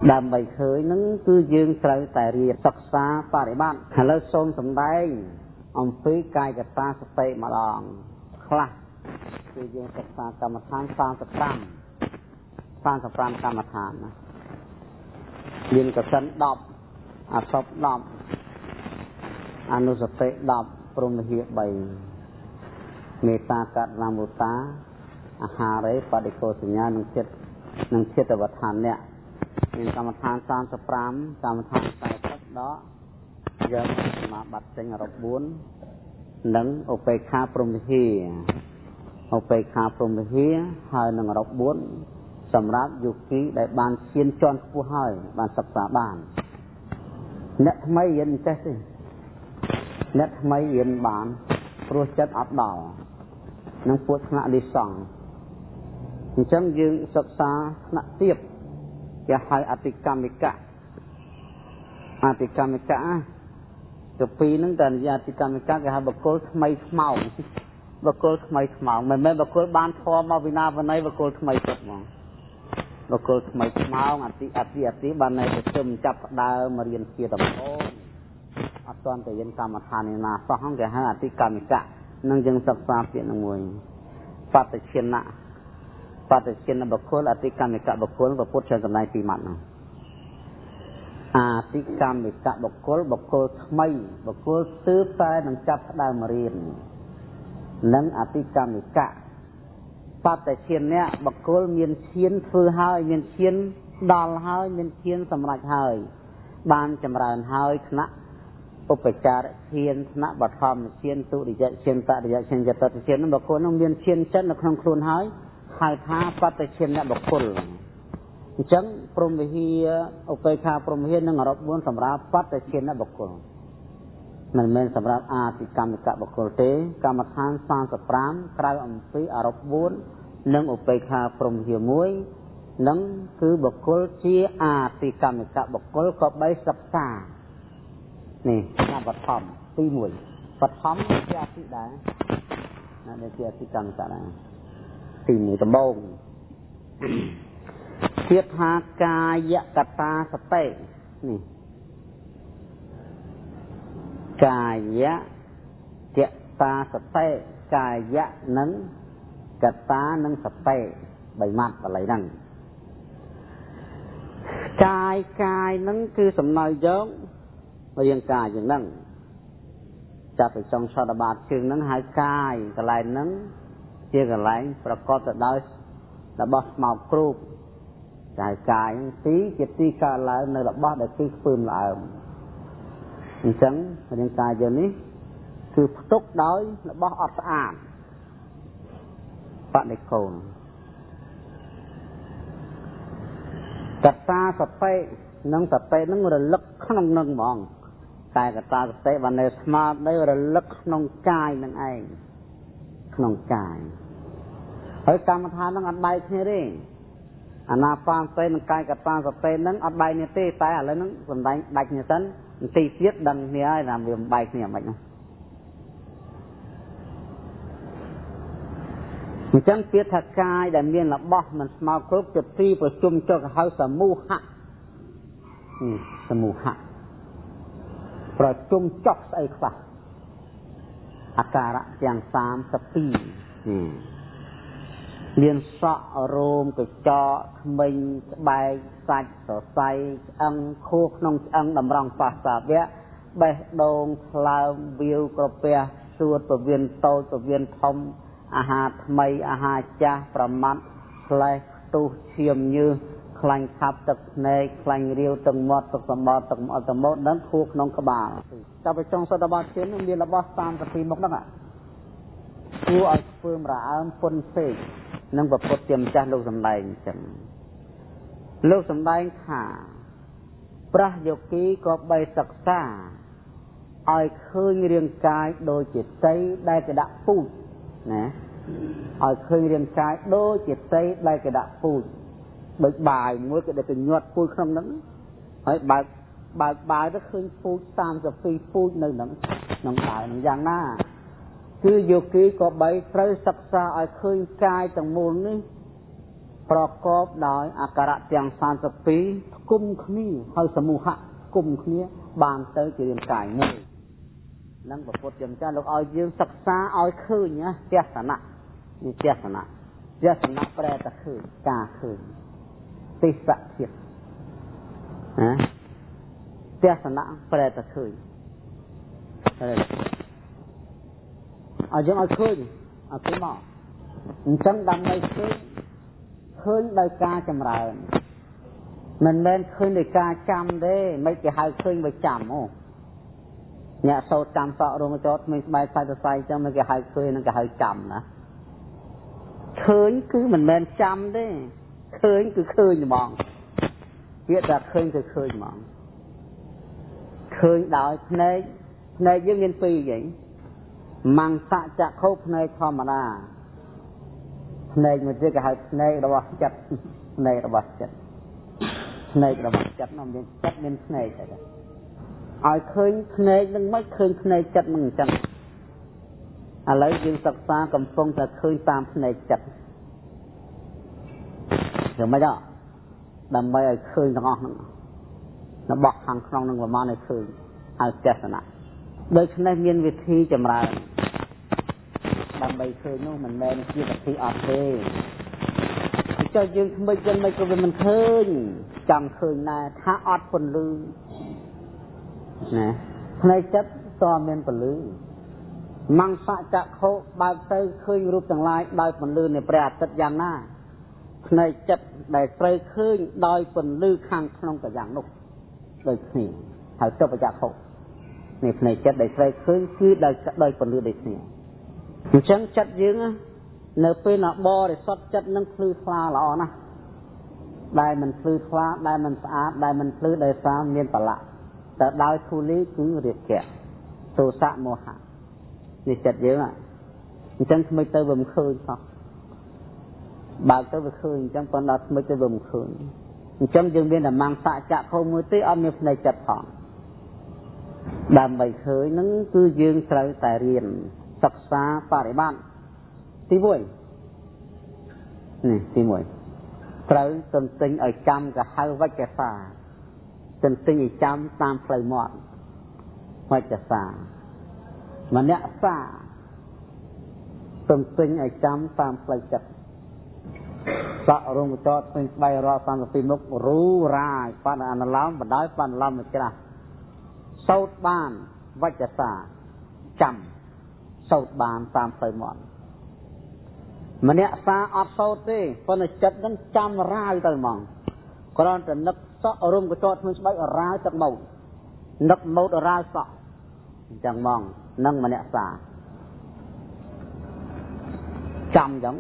ដើម្បីឃើញហ្នឹងគឺយើងត្រូវតែរៀនសិក្សាបរិបត្តិឥឡូវសូមសម្ដែងអំពីកាយកតាសតិម្ដងខ្លះគឺយើងសិក្សាកម្មដ្ឋាន35 35កម្មដ្ឋានណាមានកសិន10អសព10អនុសតិ10ព្រហ្មវិហារ3មេត្តាករុណាមុតាអាហារេបដិកោសញ្ញានិងចិត្តនិងចិត្តវដ្ឋានៈមានកម្មដ្ឋាន35កម្មដ្ឋាន40ដកយកសមាបត្តិចេញអរ4និងឧបេក្ខាព្រហ្មវិហារឧបេក្ខាព្រហ្មវិហារហើយនឹងអរ4សម្រាប់យោគីដែលបានឈានជាន់ខ្ពស់ហើយបានសិក្សាបានអ្នកថ្មីរៀនមិនចេះទេអ្នកថ្មីរៀនបានព្រោះចិត្តអត់ដល់នឹងពួកថ្នាក់លិសង់អញ្ចឹងយើងសិក្សាថ្នាក់ទាបគេហៅអតិកម្មិកៈអតិកម្មិកៈទៅពីរហ្នឹងតែនិយាយអតិកម្មិកៈគេហៅបុគ្គលថ្មីខ្មោងបុគ្គលថ្មីខ្មោងមិនមែនបុគ្គលបានធម៌មកវិណាវិន័យបុគ្គលថ្មីសុទ្ធហ្មងបុគ្គលថ្មីខ្មោងអតិអតិអតិបាននៅទៅចាប់ផ្ដើមរៀនជាដំបូងអត់ទាន់តែរៀនកម្មដ្ឋានឯណាសោះហ្នឹងគេហៅអតិកម្មិកៈនឹងយើងសិក្សាពាក្យនឹងមួយបតិឈិណៈបតិឈិនបុគ្គលអតិកម្មិកៈបុគ្គលពុទ្ធច្រើនសម្ដែងពីរម៉ាត់ហ្នឹងអតិកម្មិកៈបុគ្គលបុគ្គលថ្មីបុគ្គលទើបតែនឹងចាប់ផ្ដើមរៀននិងអតិកម្មិកៈបតិឈិនៈបុគ្គលមានឈានធ្វើហើយមានឈានដល់ហើយមានឈានសម្រេចហើយបានចម្រើនហើយថ្នាក់ឧបចារឈានថ្នាក់បឋមឈានទុរិយឈានតរិយឈានចតុឈាននោះបុគ្គលនោះមានឈានចិត្តនៅក្នុងខ្លួនហើយហៅថាបតិឈិនៈបុគ្គលអញ្ចឹងព្រហ្មវិហារឧបេក្ខាព្រហ្មវិហារនិងអរ4សម្រាប់បតិឈិនៈបុគ្គលមិនមែនសម្រាប់អាទិកម្មិកបុគ្គលទេកម្មដ្ឋាន35ក្រៅអំពីអរ4និងឧបេក្ខាព្រហ្មវិហារ1និងគឺបុគ្គលជាអាទិកម្មិកបុគ្គលក៏បីសិក្សានេះបឋមទី1បឋមជាអតិដែរណាដែលជាអតិកម្មិកដែរទី1ដំបូងទៀតថាកាយកតាសតិនេះកាយកតាសតិកាយៈនិងកតានិងសតិបីម៉ាត់បល័យហ្នឹងកាយកាយហ្នឹងគឺសំណៅយករាងកាយយ៉ាងហ្នឹងចាប់ពីចុងឆតបាតជើងហ្នឹងហៅកាយកន្លែងហ្នឹងជាកន្លែងប្រកបទៅដោយរបស់ស្មោកគ្រោកកាយកាយហ្នឹងទីជាទីកើតឡើងនៅរបស់ដែលគឺខ្ពើមល្អើមអញ្ចឹងរាងកាយយើងនេះគឺផ្ទុកដោយរបស់អត់ស្អាតបដិកូលកតាសតិនិងសតិនឹងរលឹកក្នុងនឹងហ្មងតែកតាសតិបាននៅស្មារតីរលឹកក្នុងកាយនឹងឯងក្នុងកាយហើយកម្មដ្ឋាននឹងអត់បែកគ្នាទេអានាបានសតិនិងកាយកតាសតិនឹងអត់បែកគ្នាទេតែឥឡូវហ្នឹងសម្ដែងដាច់គ្នាសិនបន្តិចទៀតដឹងគ្នាហើយថាវាមិនបែកគ្នាមិនហ្នឹងអញ្ចឹងពាក្យថាកាយដែលមានរបស់មិនស្មើគ្រប់ជាទីប្រជុំចុះហៅសមូហៈសមូហៈប្រជុំចុះស្អីខ្លះអាការៈទាំង32មានសក់រោមកញ្ចក់ធ្មេញស្បែកសាច់សរសៃឆ្អឹងខួរក្នុងឆ្អឹងតម្រង់ប៉ះសាវៈបេះដូងថ្លើមវាវក្រពះសួតពវៀនតូចពវៀនធំអាហារថ្មីអាហារចាស់ប្រមាត់ផ្លែខ្ទុះឈាមញើសខ្លាញ់ខាប់ទឹកភ្នែកខ្លាញ់រាវទឹកមាត់ទឹកសម្បល់ទឹកអត់តមោដឹងខួរក្នុងក្បាលចាប់ទៅចុងសតបត្តិឈាមនឹងមានរបស់32មុខហ្នឹងគួរឲ្យធ្វើមរអើមពុនពេកនឹងប្រពុតជាម្ចាស់លោកសម្ដែងអញ្ចឹងលោកសម្ដែងថាព្រះយោគីក៏បីសិក្សាឲ្យឃើញរាងកាយដូចជាតីដែលគេដាក់ពូជណាឲ្យឃើញរាងកាយដូចជាតីដែលគេដាក់ពូជដូចបាយមួយគេដាក់ទៅញាត់ពូជក្នុងហ្នឹងហើយបើកបើកបាយទៅឃើញពូជ32ពូជនៅហ្នឹងក្នុងបាយហ្នឹងយ៉ាងណាគឺយោគីក៏បីត្រូវសិក្សាឲ្យឃើញកាយទាំងមូលនេះ ប្រកបដោយអាការៈទាំង32ផ្គុំគ្នាហើយសមូហៈគុំគ្នាបានទៅជារាងកាយមួយនឹងព្រះពុទ្ធជាម្ចាស់លោកឲ្យយើងសិក្សាឲ្យឃើញណាទស្សនៈនេះទស្សនៈទស្សនៈប្រែតែឃើញការឃើញទេសភាពណាទស្សនៈប្រែតែឃើញឲ្យយើងឲ្យឃើញឲ្យឃើញមកអញ្ចឹងដើម្បីឃើញឃើញដោយការចម្រើនមិនមែនឃើញដោយការចាំទេមិនគេហៅឃើញបើចាំអូអ្នកសូត្រចាំសក់រងចោតក្មេងស្បែកសាច់សរសៃអញ្ចឹងមិនគេហៅឃើញនឹងគេហៅចាំណាឃើញគឺមិនមែនចាំទេឃើញគឺឃើញហ្មងពាក្យថាឃើញគឺឃើញហ្មងឃើញដោយភ្នែកភ្នែកយើងមានពីរយ៉ាងមង្សចក្ខុភ្នែកធម្មតាភ្នែកមួយទៀតគេហៅភ្នែករបស់ចិត្តភ្នែករបស់ចិត្តភ្នែករបស់ចិត្តនោះមានចិត្តមានភ្នែកតែឲ្យឃើញភ្នែកនឹងមិនឃើញភ្នែកចិត្តនឹងអញ្ចឹងឥឡូវយើងសិក្សាកំពុងតែឃើញតាមភ្នែកចិត្តយ៉ាងម៉េចដើម្បីឲ្យឃើញទាំងអស់ហ្នឹងរបស់ខាងក្នុងនឹងប្រមាណឲ្យឃើញហើយទស្សនៈដូច្នេះមានវិធីចម្រើនដើម្បីឃើញនោះមិនមែនជាវិធីអត់ទេចុះយើងថ្មិចយ៉ាងម៉េចក៏វាមិនឃើញចង់ឃើញដែរថាអត់ពន្លឺណាផ្នែកចិត្តតមានពន្លឺមង្សចក្ខុបើកទៅឃើញរូបទាំងឡាយដោយពន្លឺនៃព្រះអាទិត្យយ៉ាងណាផ្នែកចិត្តដែលត្រូវឃើញដោយពន្លឺខាងក្នុងក៏យ៉ាងនោះដូចគ្នាហើយទបចក្ខុនេះផ្នែកចិត្តដែលត្រូវឃើញគឺដោយពន្លឺដូចគ្នាអញ្ចឹងចិត្តយើងនៅពេលណាបរិសុទ្ធចិត្តនឹងភ្លឺថ្លាល្អណាស់ដែលមិនភ្លឺថ្លាដែលមិនស្អាតដែលមិនភ្លឺដោយសារមានប្រឡាក់តែដោយធូលីគឺរាគៈទោសៈមោហៈនេះចិត្តយើងអញ្ចឹងថ្មិចទៅវាមិនឃើញសោះបើកទៅវាឃើញអញ្ចឹងប៉ុន្តែថ្មិចទៅវាមិនឃើញអញ្ចឹងយើងមានតែមង្សចក្ខុមួយទេអត់មានភ្នែកចិត្តផងដើម្បីឃើញហ្នឹងគឺយើងត្រូវតែរៀនសិក្សាបរិបត្តិទី1នេះទី1ត្រូវទន្ទិញឲ្យចាំក៏ហៅវចសាទន្ទិញឲ្យចាំតាមផ្លូវមាត់វចសាមនសាទន្ទិញឲ្យចាំតាមផ្លូវចិត្តសក់រងកញ្ចក់ស្ពេញស្បៃរាល់32មុខរូរាយបាត់អនុឡោមបណ្ដោយបាត់អនុឡោមមួយច្រាស់សោតបានវចសាចាំសោតបានតាមផ្លូវមាត់មនសាអត់សោតទេប៉ុន្តែចិត្តនឹងចាំរាវទៅហ្មងគ្រាន់តែនឹកសក់រំកញ្ចក់ធ្មេញស្បែករាវទឹកម៉ូតនឹកម៉ូតរាវសក់អញ្ចឹងហ្មងនឹងមនសាចាំអញ្ចឹង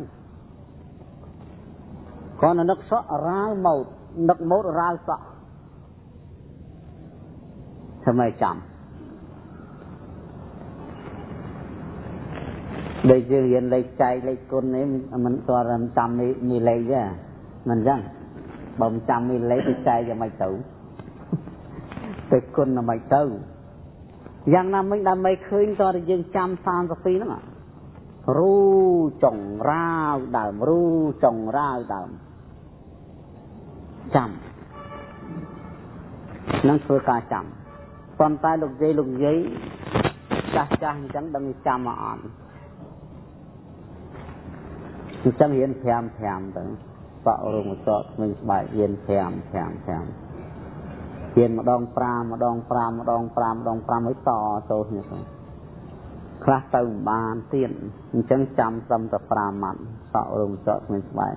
គ្រាន់តែនឹកសក់រាវម៉ូតនឹកម៉ូតរាវសក់ធ្វើម៉េចចាំដូចយើងរៀនលេខចែកលេខគុណនេះមិនទាន់ចាំមានលេខទេមិនអញ្ចឹងបើមិនចាំមានលេខទៅចែកយ៉ាងម៉េចទៅទៅគុណយ៉ាងម៉េចទៅយ៉ាងណាមិញដើម្បីឃើញតើយើងចាំ32ហ្នឹងរូចុងរាវដើមរូចុងរាវដើមចាំនឹងធ្វើការចាំប៉ុន្តែលោកយាយចាស់ចាស់អញ្ចឹងដឹងចាំមកអត់អញ្ចឹងរៀន5 5ទៅសក់រងកញ្ចក់ធ្មេញស្បែករៀន5 5 5រៀនម្ដង5ម្ដង5ម្ដង5ម្ដង5ឲ្យតចូលគ្នាទៅខ្លះទៅមិនបានទៀតអញ្ចឹងចាំត្រឹមតែ5ម៉ាត់សក់រងកញ្ចក់ធ្មេញស្បែក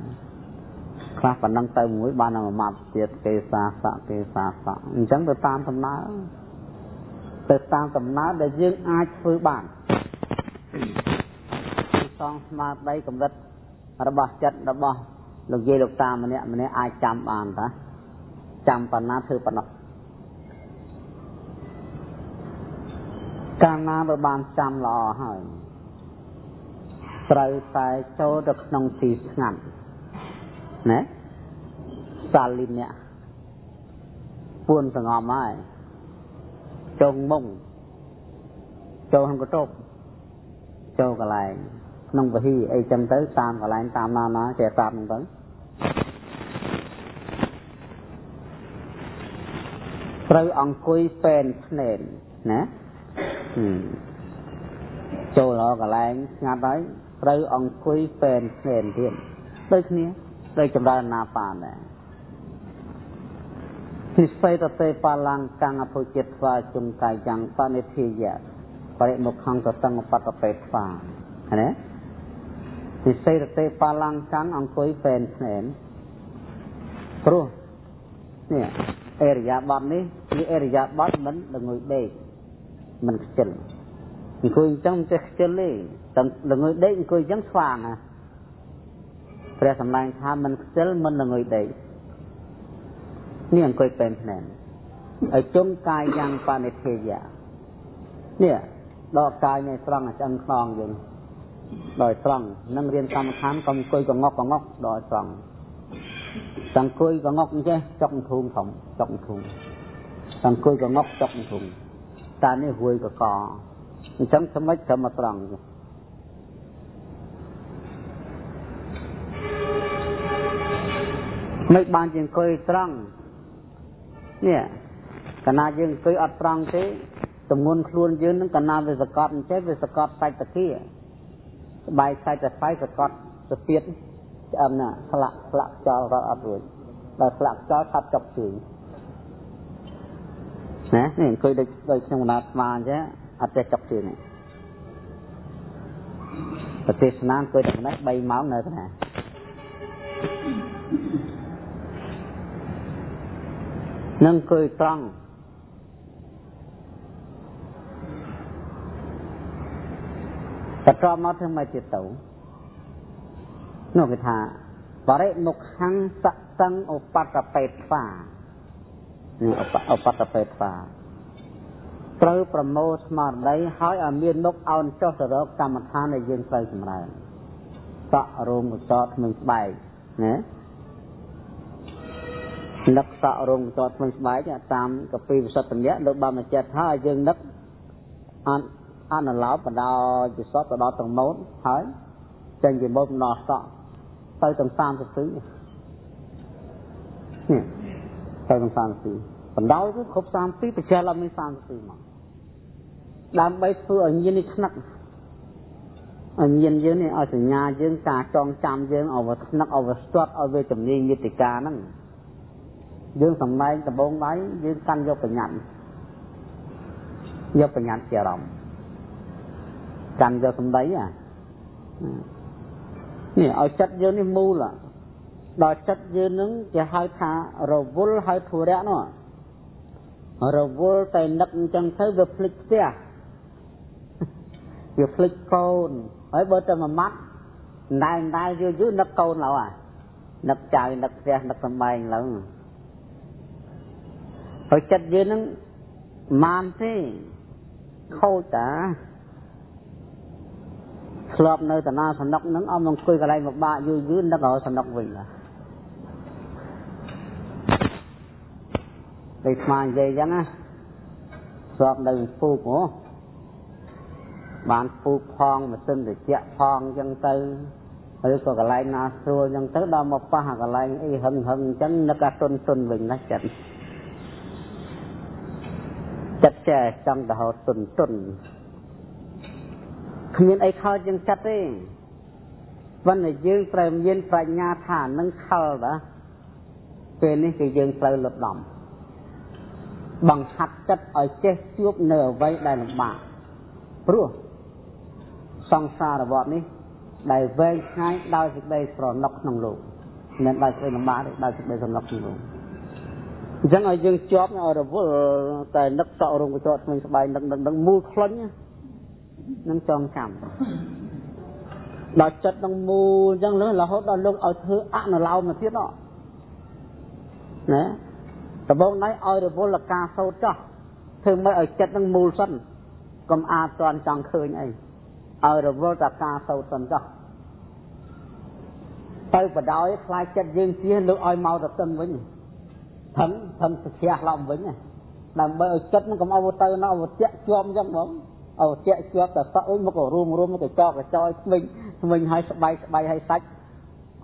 ខ្លះប៉ុណ្ណឹងទៅមួយបានតែមួយម៉ាត់ទៀតគេសាសក់គេសាសក់អញ្ចឹងទៅតាមដំណើរទៅតាមដំណើរដែលយើងអាចធ្វើបានសងស្មារតីកម្រិតរបស់ចិត្តរបស់លោកយាយលោកតាម្នាក់ម្នាក់អាចចាំបានតាចាំប៉ុណ្ណាធ្វើប៉ុណ្ណោះកាលណាបើបានចាំល្អហើយត្រូវតែចូលទៅក្នុងទីស្ងាត់ណាសាលីនៈពួនសងំហើយចុងមុងចូលក្នុងកន្ទប់ចូលកន្លែងក្នុងពហិអីចឹងទៅតាមកន្លែងតាមណាណាចេះប្រាប់ហ្នឹងទៅ ត្រូវអង្គុយពេនភ្នែនណាចូលដល់កន្លែងស្ងាត់ហើយត្រូវអង្គុយពេនភ្នែនទៀតដូចគ្នាដូចចម្រើនណាបានដែរនិស័យតេបាលង្កាំងអភុចិត្តស្វាជុំកាយយ៉ាងបនិធិយៈបរិមុខង្គតតងបតបេថ្វាណានិស័យតេបាលង្កាំងអង្គុយពេនភ្នែនព្រោះនេះអរិយាបថនេះគឺអរិយាបថមិនល្ងុយដេកមិនខ្ជិលអង្គុយអញ្ចឹងមិនចេះខ្ជិលទេតែល្ងុយដេកអង្គុយអញ្ចឹងស្វាងណាព្រះសម្ដែងថាមិនខ្ជិលមិនល្ងុយដេកនេះអង្គុយពេនភ្នែនឲ្យជុំកាយយ៉ាងបនិធិយៈនេះដកកាយនៅត្រង់ឆ្អឹងខ្នងយើងដោយត្រង់នឹងរៀនកម្មដ្ឋានកុំអង្គុយកងុកកងុកដោយត្រង់អង្គុយកងុកអញ្ចេះចុកធូងធំចុកធូងអង្គុយកងុកចុកធូងតានេះរួយកកអញ្ចឹងធ្វើម៉េចត្រឹមមកត្រង់មិនបានជាអង្គុយត្រង់នេះកាលណាយើងអង្គុយអត់ត្រង់ទេទម្ងន់ខ្លួនយើងនឹងកាលណាវាសកត់អញ្ចេះវាសកត់សាច់តាគៀស្បែកសាច់តាស្បែកសកត់ស្ពាតឆ្អឹងណាស្លាក់ស្លាក់ចោលរត់អត់រួចដល់ស្លាក់ចោលឆាប់ចុកជើងណានេះអង្គុយដូចខ្ញុំកណ្ដាលស្មាអញ្ចឹងអត់ចេះចុកជើងទេប្រទេសនាអង្គុយតែម្នេះ3ម៉ោងនៅតានឹងអង្គុយត្រង់បន្ទាប់មកធ្វើម៉េចទៀតទៅនោះគេថាបរិមុខੰសតੰឧបតបេថ្វានេះឧបតបេថ្វាត្រូវប្រមូលស្មារតីហើយឲ្យមានមុខអោនចុះទៅរកកម្មដ្ឋានដែលយើងត្រូវចម្រើនសក់រោមកញ្ចក់ធ្មេញស្បែកណានឹកសក់រោមកញ្ចក់ធ្មេញស្បែកតាមកពីវិសុទ្ធមគ្គលោកបានបញ្ជាក់ថាយើងនឹកអនុឡោមបណ្ដោយជាសក់ទៅដល់ទាំងម៉ូតហើយចេញពីម៉ូតដល់សក់ទៅទាំង34នេះទៅទាំង34បណ្ដោយគឺគ្រប់34បញ្ជាក់ឡើងមាន34មកដើម្បីធ្វើឲ្យញៀននេះថ្នឹកឲ្យញៀនយើងនេះឲ្យសញ្ញាយើងការចងចាំយើងឲ្យវាថ្នឹកឲ្យវាស្ទាត់ឲ្យវាជំនាញមេតិកាហ្នឹងយើងសម្ដែងដំបងដៃយើងកាន់យកបញ្ញត្តិយកបញ្ញត្តិជាអារម្មណ៍កាន់យកសម្ដីនេះឲ្យចិត្តយើងនេះមូលដល់ចិត្តយើងនឹងគេហៅថារវល់ហើយធុរៈនោះរវល់តែនឹកអញ្ចឹងទៅវាភ្លេចផ្ទះវាភ្លេចកូនហើយបើតែមួយម៉ាត់ណែណែយូរយូរនឹកកូនឡើយនឹកចៅនឹកផ្ទះនឹកសំបែងឡើយហើយចិត្តយើងនឹងម៉ានទេខូចតាធ្លាប់នៅតាណាសំណុកនឹងអមអង្គុយកន្លែងពិបាកយូរយូរនឹករកសំណុកវិញណាដូចស្មាននិយាយអញ្ចឹងណាធ្លាប់នៅពូកហ៎បានពូកផងម៉ាស៊ីនត្រជាក់ផងអញ្ចឹងទៅឬក៏កន្លែងណាស្រួលអញ្ចឹងទៅដល់មកប៉ះកន្លែងអីហឹងហឹងអញ្ចឹងនឹកអាទុនទុនវិញណាចិត្តចិត្តចេះចង់ទៅហៅទុនទុនគ្មានអីខោចជាងចិត្តទេប៉ុន្តែយើងត្រូវមានប្រាជ្ញាថានឹងខលបាទពេលនេះគឺយើងត្រូវលត់ដំបង្ហាត់ចិត្តឲ្យចេះជួបនៅអ្វីដែលលំបាកព្រោះសង្សារវដ្តនេះដែលវែងឆ្ងាយដោយសេចក្តីស្រណុកក្នុងលោកមិនដោយសេចក្តីលំបាកទេដោយសេចក្តីស្រណុកក្នុងលោកអញ្ចឹងឲ្យយើងជាប់ឲ្យរវល់តែនឹកសក់រោងកញ្ចក់ធ្មេញស្បែកនឹកនឹកមូលក្លុញនឹងចងចាំដល់ចិត្តនឹងមូលអញ្ចឹងរហូតដល់លោកឲ្យធ្វើអនុឡោមទៅទៀតណាដំបូងណៃឲ្យរវល់ការសូត្រចោះធ្វើម៉េចឲ្យចិត្តនឹងមូលសិនកុំអាតន់ចង់ឃើញអីឲ្យរវល់តែការសូត្រសិនចោះទៅបដោយខ្លាចចិត្តយើងជាលោកឲ្យមកទៅទឹងវិញថឹងថឹងសជ្ជះឡំវិញដើម្បីឲ្យចិត្តនឹងកុំឲ្យទៅណោះជាក់ជាប់អញ្ចឹងហ្មងឲ្យជាក់ជាប់តែសក់មកក៏រួមរួមទៅចកកចយស្មិញស្មិញហើយស្បែកស្បែកហើយសាច់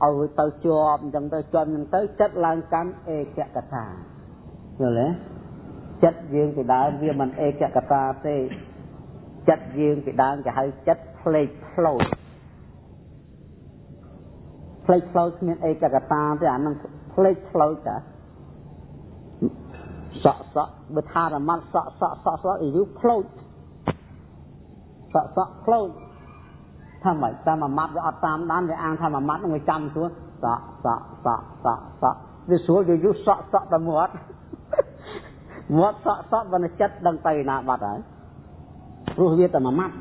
ឲ្យទៅជាប់អញ្ចឹងទៅជាប់អញ្ចឹងទៅចិត្តឡើងកាន់ឯកកថាយល់ទេ ចិត្តយើងពីដើមវាមិនឯកកតាទេចិត្តយើងពីដើមគេហៅចិត្តផ្លេកផ្លោចផ្លេកផ្លោចគ្មានឯកកតាទេអានឹងផ្លេកផ្លោចតាសក់សក់បើថារមាត់សក់សក់សក់សក់យូរផ្លោចសក់សក់ផ្លោចថាម៉េចតាមមួយម៉ាត់វាអត់តាមដានវាអាងថាមួយម៉ាត់នឹងវាចាំស្រួលសក់សក់សក់សក់សក់វាស្រួលយូរយូរសក់សក់ដល់មាត់មាត់សក់សក់បើចិត្តដឹងទៅណាបាត់ហើយព្រោះវាតែមួយម៉ាត់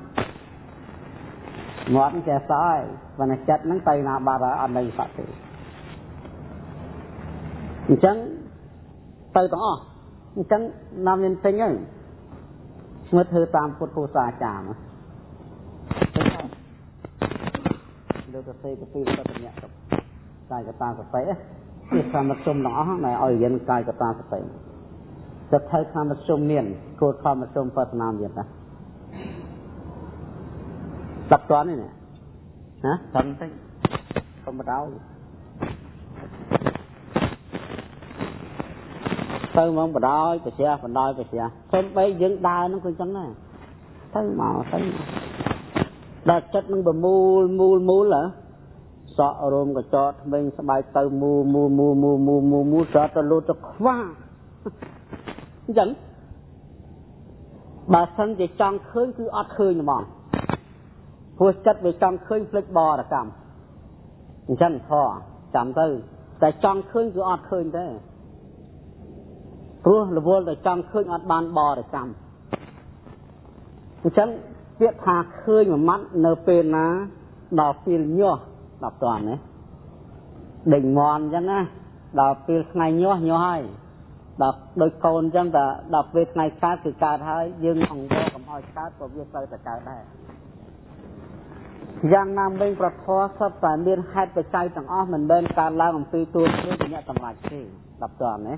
មាត់ចេះសក់ហើយបើចិត្តហ្នឹងទៅណាបាត់ហើយអត់នៅសក់ទេអញ្ចឹងទៅទាំងអស់អញ្ចឹងណាំមានពេញហើយមើលធ្វើតាមពុទ្ធពុសាចារ្យលោកទៅសេកពីសតញ្ញៈកាយកតាសតិគឺសមត្ថុំទាំងអស់ដែលឲ្យរៀនកាយកតាសតិទៅធ្វើសមត្ថុំមានគោលសមត្ថុំបទនាមានតាស្ដាប់តនេះណាត្រឹមតិចកុំបដ ாய் ទៅមកបដ ாய் ប្រជះបដ ாய் ប្រជះសំបីយើងដើរហ្នឹងគឺអញ្ចឹងដែរទៅមកទៅដល់ចិត្តនឹងប្រមូលមូលមូលហ៎សក់រោមកញ្ចក់ថ្មិញស្បែកទៅមូមូមូមូមូមូមូសក់ទៅលូតទៅខ្វះអញ្ចឹងបើសិនជាចង់ឃើញគឺអត់ឃើញហ្មងព្រោះចិត្តវាចង់ឃើញភ្លេចបរកម្មអញ្ចឹងធေါ်ចាំទៅតែចង់ឃើញគឺអត់ឃើញទេព្រោះរវល់តែចង់ឃើញអត់បានបរកម្មអញ្ចឹងពាក្យថាឃើញមួយម៉ាត់នៅពេលណាដល់ពេលញាស់ដល់តន់ណាដេញមន់អញ្ចឹងណាដល់ពេលថ្ងៃញាស់ញាស់ហើយដល់ដូចកូនអញ្ចឹងតែដល់ពេលថ្ងៃកើតគឺកើតហើយយើងអង្វរកុំឲ្យកើតក៏វាត្រូវតែកើតដែរយ៉ាងណាមិញប្រធរសត្វតែមានហេតុបច្ច័យទាំងអស់មិនមែនកើតឡើងអំពីទួខ្លួនជាអ្នកសម្រេចទេដល់តន់ណា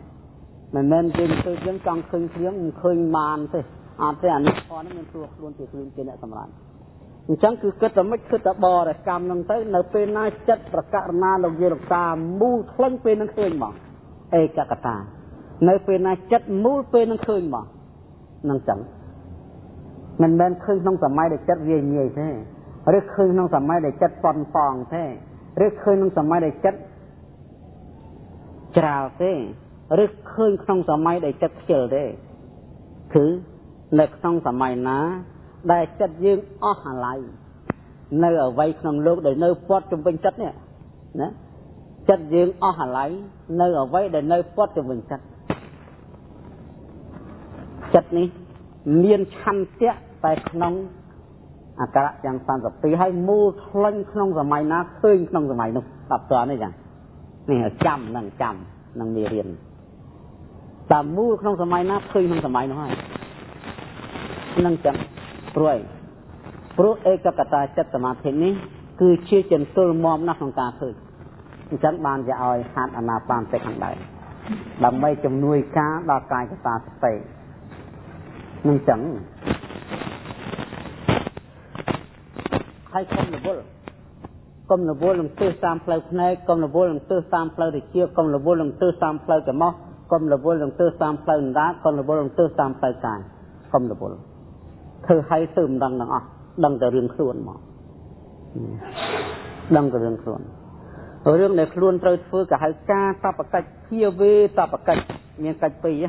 មិនមែនយើងទៅយើងចង់ឃើញព្រៀងមិនឃើញបានទេអត់ទេអានេះផងនេះមានទួខ្លួនជាខ្លួនជាអ្នកសម្រេចអញ្ចឹងគឺគិតតែមិនគិតតែបរិកម្មនឹងទៅនៅពេលណាចិត្តប្រករណាលោកយាលោកតាមូលក្លិនពេលនឹងឃើញមកឯកកតានៅពេលណាចិត្តមូលពេលនឹងឃើញមកនឹងចឹងមិនមែនឃើញក្នុងសម័យដែលចិត្តវាងាយទេឬឃើញក្នុងសម័យដែលចិត្តប៉ុនប៉ងទេឬឃើញក្នុងសម័យដែលចិត្តច្រាលទេឬឃើញក្នុងសម័យដែលចិត្តខ្ជិលទេគឺនៅក្នុងសម័យណាដែលចិត្តយើងអស់អាល័យនៅអ្វីក្នុងលោកដែលនៅព័ទ្ធជំវិញចិត្តនេះណាចិត្តយើងអស់អាល័យនៅអ្វីដែលនៅព័ទ្ធជំវិញចិត្តចិត្តនេះមានឆន្ទៈតែក្នុងអាការៈយ៉ាង32ហើយមូលក្លិនក្នុងសម័យណាឃើញក្នុងសម័យនោះស្ដាប់តនេះចឹងនេះចាំនឹងចាំនឹងមេរៀនតាមមូលក្នុងសម័យណាឃើញក្នុងសម័យនោះហើយនឹងចឹងព្រោះអីព្រោះឯកកតាចិត្តសមាធិនេះគឺជាចន្ទុលមមណាស់ក្នុងការឃើញអញ្ចឹងបានជាឲ្យហាត់អានាបានទៅខាងដែរដើម្បីជំនួយការដល់កាយកតាសតិនឹងចឹងហើយកុំរវល់កុំរវល់នឹងទិសតាមផ្លូវភ្នែកកុំរវល់នឹងទិសតាមផ្លូវត្រចៀកកុំរវល់នឹងទិសតាមផ្លូវច្រមុះកុំរវល់នឹងទិសតាមផ្លូវអណ្ដាតកុំរវល់នឹងទិសតាមផ្លូវកាយកុំរវល់ធ្វើឲ្យទៅមិនដឹងទាំងអស់ដឹងតែរឿងខ្លួនមកដឹងតែរឿងខ្លួនរឿងដែលខ្លួនត្រូវធ្វើក៏ហៅការបកិច្ចភាវេតបកិច្ចមានកិច្ចពីរ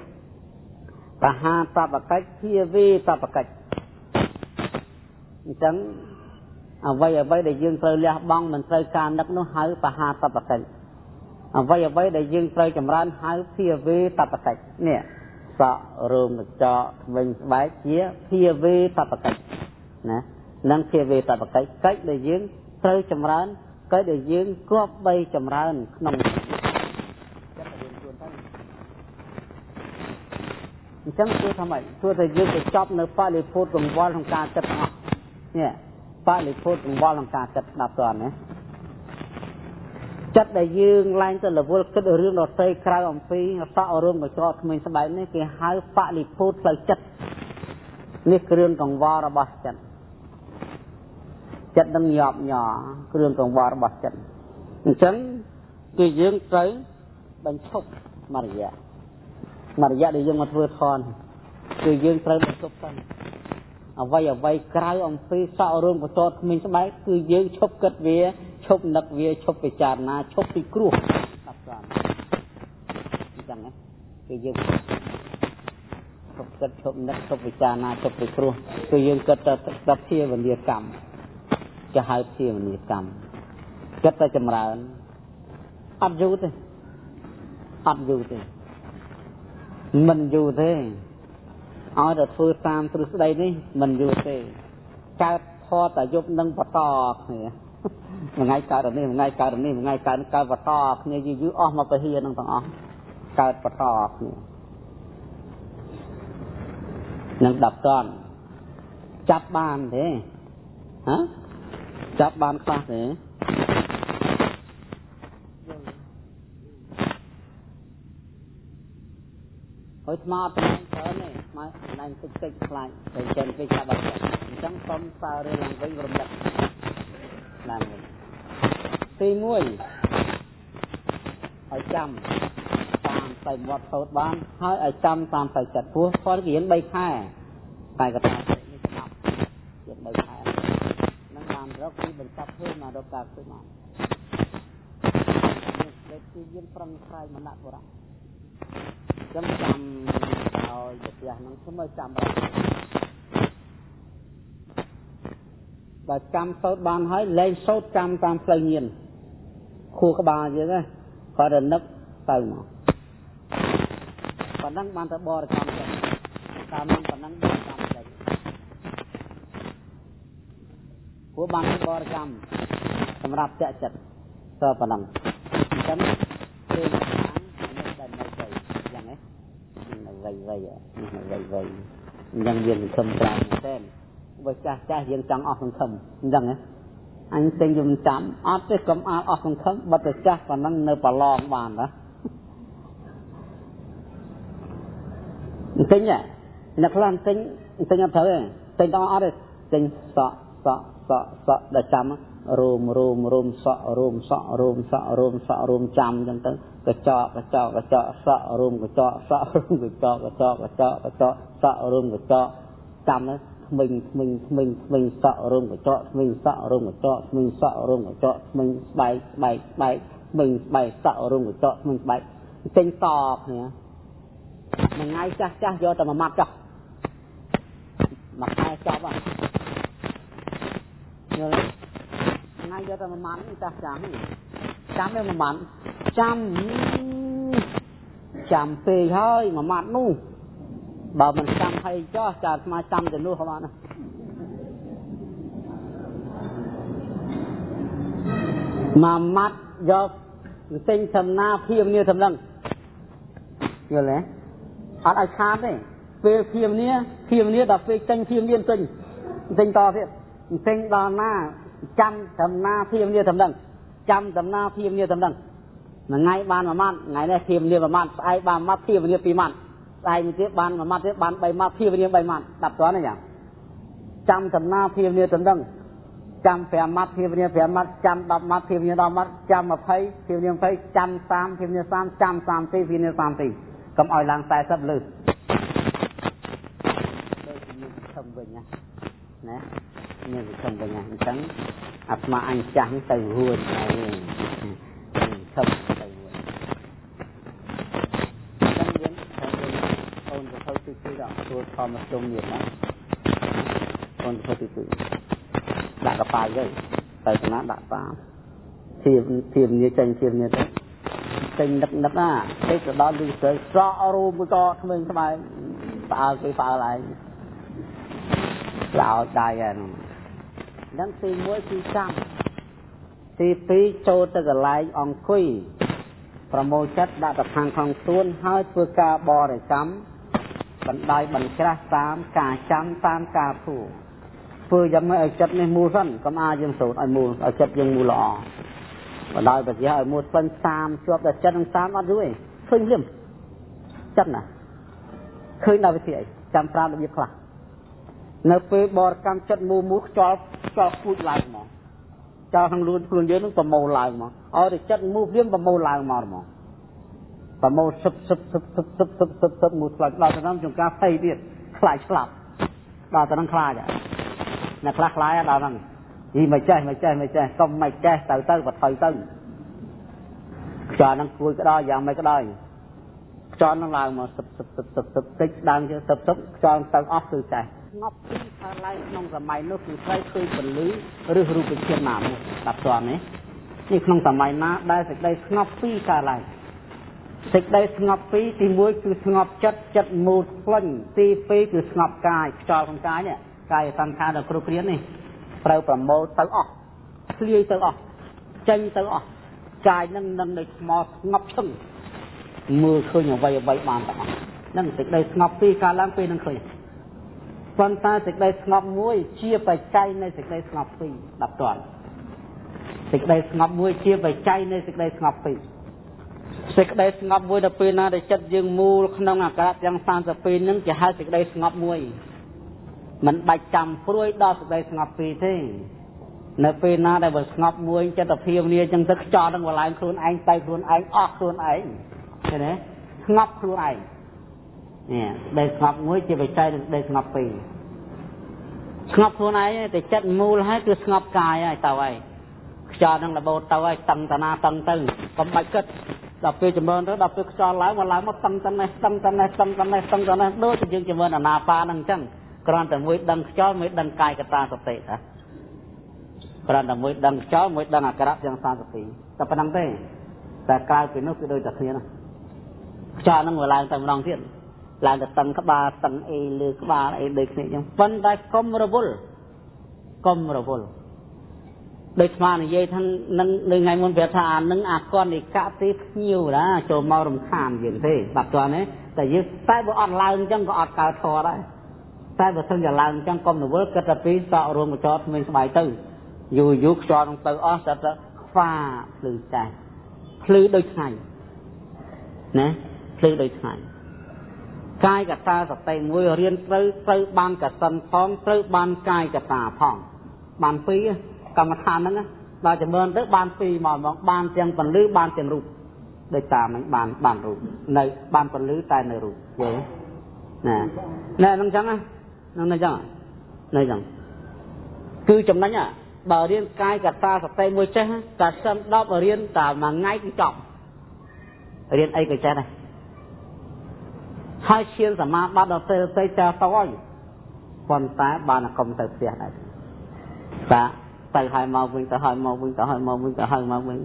បហាតបកិច្ចភាវេតបកិច្ចអញ្ចឹងអ្វីអ្វីដែលយើងត្រូវលះបង់មិនត្រូវការនឹកនោះហៅបហាតបកិច្ចអ្វីអ្វីដែលយើងត្រូវចម្រើនហៅភាវេតបកិច្ចនេះសក់រោមកញ្ចក់ថ្មិញស្បែកជាភាវេតបកិច្ចណានឹងភាវេតបកិច្ចកិច្ចដែលយើងត្រូវចម្រើនកិច្ចដែលយើងគប្បីចម្រើនក្នុងចិត្តរៀនខ្លួនទៅអញ្ចឹងគឺថាម៉េចទោះតែយើងទៅចប់នៅបរិភោធកង្វល់ក្នុងការចិត្តទាំងអស់នេះបរិភោធកង្វល់ក្នុងការចិត្តស្ដាប់តើណាចិត្តដែលយើងឡើងទៅរវល់គិតរឿងដទៃក្រៅអំពីសក់រោមកញ្ចក់ថ្មីស្បែកនេះគេហៅបរិភោធផ្លូវចិត្តនេះគ្រឿងកង្វល់របស់ចិត្តចិត្តនឹងញាប់ញ័រគ្រឿងកង្វល់របស់ចិត្តអញ្ចឹងគឺយើងត្រូវបញ្ឈប់មករយៈ មួយរយៈដែលយើងមកធ្វើធនគឺយើងត្រូវបន្ទប់សិនអ្វីអ្វីក្រៅអំពីសក់រួមកចតគ្មានស្បែកគឺយើងឈប់គិតវាឈប់នឹកវាឈប់ពិចារណាឈប់ពីគ្រោះដល់ស្រាប់អញ្ចឹងណាគឺយើងឈប់គិតឈប់នឹកឈប់ពិចារណាឈប់ពីគ្រោះគឺយើងគិតតែភាវនាកម្មគេហៅភាវនាកម្មគិតតែចម្រើនអត់យូរទេអត់យូរទេមិនយូរទេឲ្យតែធ្វើតាមទ្រឹស្ដីនេះមិនយូរទេកើតធរតែយប់នឹងបន្តគ្នាមួយថ្ងៃកើតនេះមួយថ្ងៃកើតនេះមួយថ្ងៃកើតកើតបន្តគ្នាយូរយូរអស់មកពហិនឹងទាំងអស់កើតបន្តគ្នានឹង10តនចាប់បានទេហ៎ចាប់បានខ្លះទេហើយស្មាអត់តំណែងច្រើនទេស្មាតំណែងតិចតិចខ្លាចតែចិនគេចាប់អត់អញ្ចឹងសុំសាររឿងឡើងវិញរំលឹកឡើងវិញទី1ឲ្យចាំតាមផ្លូវមាត់សូត្របានហើយឲ្យចាំតាមផ្លូវចិត្តព្រោះគាត់រៀន3ខែតែកថានេះច្បាប់រៀន3ខែនឹងបានរកពីបញ្ចប់ធ្វើមករកការធ្វើបាននេះដូចជាយើងប្រឹងប្រែងមនៈបុរៈចាំចាំឲ្យទៅផ្ទះហ្នឹងខ្ញុំឲ្យចាំបើចាំសូត្របានហើយលែងសូត្រចាំតាមផ្លូវញៀនខួរក្បាលយើងហ្នឹងគាត់រនឹកទៅមកប៉ុណ្ណឹងបានទៅបរិកម្មទៅតាមនឹងប៉ុណ្ណឹងបរិកម្មទៅព្រោះបានបរិកម្មសម្រាប់ចាក់ចិត្តតប៉ុណ្ណឹងអញ្ចឹងគឺខាងនេះដែលនៅទៅយ៉ាងនេះនៅវៃវៃនេះនៅវៃវៃអញ្ចឹងយើងសង្ឃឹមច្រើនមែនទេបើចាស់ចាស់យើងចង់អស់សង្ឃឹមអញ្ចឹងហ៎អញទិញយំចាំអត់ទេកុំអាលអស់សង្ឃឹមបើតែចាស់ប៉ុណ្ណឹងនៅប្រឡងបានណាទិញអ្នកខ្លះទិញទិញអត់ត្រូវទេទិញដល់អត់ទេទិញសក់សក់សក់សក់ដល់ចាំរួមរួមរួមសក់រួមសក់រួមសក់រួមសក់រួមចាំអញ្ចឹងទៅកញ្ចក់កញ្ចក់កញ្ចក់សក់រួមកញ្ចក់សក់រួមកញ្ចក់កញ្ចក់កញ្ចក់កញ្ចក់សក់រួមកញ្ចក់ចាំទៅថ្មិញថ្មិញថ្មិញថ្មិញសក់រួមកញ្ចក់ថ្មិញសក់រួមកញ្ចក់ថ្មិញសក់រួមកញ្ចក់ថ្មិញស្បែកស្បែកស្បែកថ្មិញស្បែកសក់រួមកញ្ចក់ថ្មិញស្បែកចេញតគ្នាមួយថ្ងៃចាស់ចាស់យកតែមួយម៉ាត់ចុះមួយខែចប់ហើយយល់ថ្ងៃយកតែមួយម៉ាត់ចាស់ចាំចាំទេមួយម៉ាត់ចាំចាំពេកហើយមួយម៉ាត់នោះបើមិនចាំហើយចោះចាស្មាចាំទៅនោះក៏បានដែរមួយម៉ាត់យកទិញសំណាភៀមនេះសំឡឹងយល់ទេអត់ឲ្យខាតទេពេលភៀមនេះភៀមនេះដល់ពេលចេញភៀមនេះទិញទិញតទៀតទិញដល់ណាចាំសំណាភៀមនេះសំឡឹងចាំសំណាភៀមនេះសំឡឹងមួយថ្ងៃបានមួយម៉ាត់ថ្ងៃនេះភៀមនេះមួយម៉ាត់ស្អែកបានមួយម៉ាត់ភៀមនេះពីរម៉ាត់ស្អែកមួយទៀតបានមួយម៉ាត់ទៀតបាន3ម៉ាត់ភៀមនេះ3ម៉ាត់ដាប់តន់ទេយ៉ាងចាំសំណាភៀមនេះសំឡឹងចាំ5ម៉ាត់ភៀមនេះ5ម៉ាត់ចាំ10ម៉ាត់ភៀមនេះ10ម៉ាត់ចាំ20ភៀមនេះ20ចាំ30ភៀមនេះ30ចាំ30ភៀមនេះ30កុំឲ្យឡើង40លើដូចជាមានសង្ឃឹមវិញណាណាមានសង្ឃឹមវិញណាអញ្ចឹងអាត្មាអញចាស់ទៅរួចហើយសង្ឃឹមទៅរួចអញ្ចឹងយើងអូនទៅទៅទីដល់ទួលធម្មជុំនេះណាអូនទៅទីទីដាក់កប៉ាល់ទៅទៅណាដាក់ប៉ាធៀបធៀបនេះចេញធៀបនេះទៅចេញនឹកនឹកណាទៅទៅដល់លឺស្រីស្រក់រួមក៏ក្មេងស្បែកផ្អើលគេផ្អើលឯងឡោដៃហ្នឹងហ្នឹងទី1គឺចាំទី2ចូលទៅកន្លែងអង្គុយប្រមូលចិត្តដាក់ទៅខាងក្នុងខ្លួនហើយធ្វើការបរិកម្មបណ្ដោយបញ្ច្រាស់តាមការចាំតាមការធ្វើធ្វើយ៉ាងម៉េចឲ្យចិត្តនេះមូលសិនកុំអាចយើងសូត្រឲ្យមូលឲ្យចិត្តយើងមូលល្អបណ្ដោយបញ្ញាឲ្យមូលស្ពិន30ជាប់តែចិត្តនឹង30អត់យូរទេឃើញភ្លាមចិត្តណាឃើញដល់វិធីអីចាំប្រាប់របៀបខ្លះនៅពេលបរិកម្មចិត្តមូលមូលខ្យល់ខ្យល់គួចឡើងហ្មងចោលក្នុងខ្លួនខ្លួនយើងនឹងប្រមូលឡើងហ្មងឲ្យតែចិត្តមូលភ្លាមប្រមូលឡើងមកហ្មង ប្រមូលសឹបសឹបសឹបសឹបសឹបសឹបសឹបសឹបមួយខ្លាចដល់ទៅហ្នឹងជួនកាលភ័យទៀតខ្លាចស្លាប់ដល់ទៅហ្នឹងខ្លាចអ្នកខ្លះខ្លាចដល់ហ្នឹងយីមិនចេះមិនចេះមិនចេះកុំមិនចេះទៅទៅបថុយទៅខ្យល់ហ្នឹងគួយក៏ដោយយ៉ាងមិនក៏ដោយខ្យល់ហ្នឹងឡើងមកសឹបសឹបសឹបសឹបសឹបតិចដើមជាសឹបសឹបខ្យល់ទៅអស់គឺចេះស្ងប់ពីខាងឡើងក្នុងសម័យនោះគឺត្រូវឃើញពន្លឺឬរូបជាតិណាមួយតាប់តនេះនេះក្នុងសម័យណាដែលសេចក្តីស្ងប់ពីកើតឡើងសេចក្តីស្ងប់ពីទី1គឺស្ងប់ចិត្តចិត្តមូលផ្លិញទី2គឺស្ងប់កាយខ្យល់ក្នុងកាយនេះកាយសង្ខារដល់គ្រប់គ្រានេះត្រូវប្រមូលទៅអស់ធ្លាយទៅអស់ចេញទៅអស់កាយនឹងនឹងដូចថ្មស្ងប់ឈឹងមើលឃើញអ្វីអ្វីបានទាំងអស់នឹងសេចក្តីស្ងប់ពីកើតឡើងពេលនឹងឃើញប៉ុន្តែសេចក្តីស្ងប់មួយជាបច្ច័យនៃសេចក្តីស្ងប់ពីរ10តន់សេចក្តីស្ងប់មួយជាបច្ច័យនៃសេចក្តីស្ងប់ពីរសេចក្តីស្ងប់មួយដល់ពេលណាដែលចិត្តយើងមូលក្នុងអាការៈទាំង32នឹងជាហៅសេចក្តីស្ងប់មួយមិនបាច់ចាំព្រួយដល់សេចក្តីស្ងប់ពីរទេនៅពេលណាដែលបើស្ងប់មួយចិត្តភាពនេះអញ្ចឹងទៅខ្យល់នឹងបឡើងខ្លួនឯងទៅខ្លួនឯងអស់ខ្លួនឯងឃើញទេស្ងប់ខ្លួនឯងនេះដែលស្ងប់មួយជាបច្ច័យនៃដែលស្ងប់ពីរស្ងប់ខ្លួនឯងតែចិត្តមូលហើយគឺស្ងប់កាយហើយទៅហើយខ្យល់នឹងរបូតទៅហើយតឹងតាណាតឹងទៅកុំបាច់គិតដល់ពេលចម្រើនទៅដល់ពេលខ្យល់ឡើងមកឡើងមកតឹងតនេះតឹងតនេះតឹងតនេះតឹងតនេះដូចជាយើងចម្រើនអាណាបានឹងអញ្ចឹងគ្រាន់តែមួយដឹងខ្យល់មួយដឹងកាយកតាសតិតាគ្រាន់តែមួយដឹងខ្យល់មួយដឹងអាការៈទាំង32តែប៉ុណ្្នឹងទេតែក្រៅពីនោះគឺដូចតែគ្នាណាខ្យល់នឹងវាឡើងទៅម្ដងទៀតឡើងទៅតឹងក្បាលតឹងអីលើក្បាលអីដូចគ្នាអញ្ចឹងប៉ុន្តែកុំរវល់កុំរវល់ដូចស្មាននិយាយថានឹងនៅថ្ងៃមុនប្រាប់ថាអានឹងអាកនិកៈទេភ្ញៀវណាចូលមករំខានយើងទេបាត់ទាន់ទេតែយើងតែបើអត់ឡើងអញ្ចឹងក៏អត់កើតធម៌ដែរតែបើសិនជាឡើងអញ្ចឹងកុំរវល់គិតតែពីសក់រួមកញ្ចក់ថ្មីស្បែកទៅយូរយូរខ្យល់នឹងទៅអស់ស្រាប់តែខ្វាភ្លឺចាស់ភ្លឺដូចថ្ងៃណាភ្លឺដូចថ្ងៃកាយកតាសតិមួយរៀនត្រូវត្រូវបានកសិនផងត្រូវបានកាយកតាផងបានពីរកម្មដ្ឋានហ្នឹងដល់ចម្រើនទៅបានពីរមកហ្មងបានទាំងពន្លឺបានទាំងរូបដូចតាមហ្នឹងបានរូបនៅបានពន្លឺតែនៅរូបយល់ណាណែហ្នឹងចឹងណាហ្នឹងចឹងហ្នឹងចឹងគឺចំណេញបើរៀនកាយកតាសតិមួយចេះតែសិន10រៀនតែមួយថ្ងៃគឺចប់រៀនអីក៏ចេះដែរហើយឈានសមាបត្តិដល់ទៅទៅចោលទៅហើយប៉ុន្តែបានកុំទៅផ្ទះដែរបាទទៅហើយមកវិញទៅហើយមកវិញទៅហើយមកវិញទៅហើយមកវិញ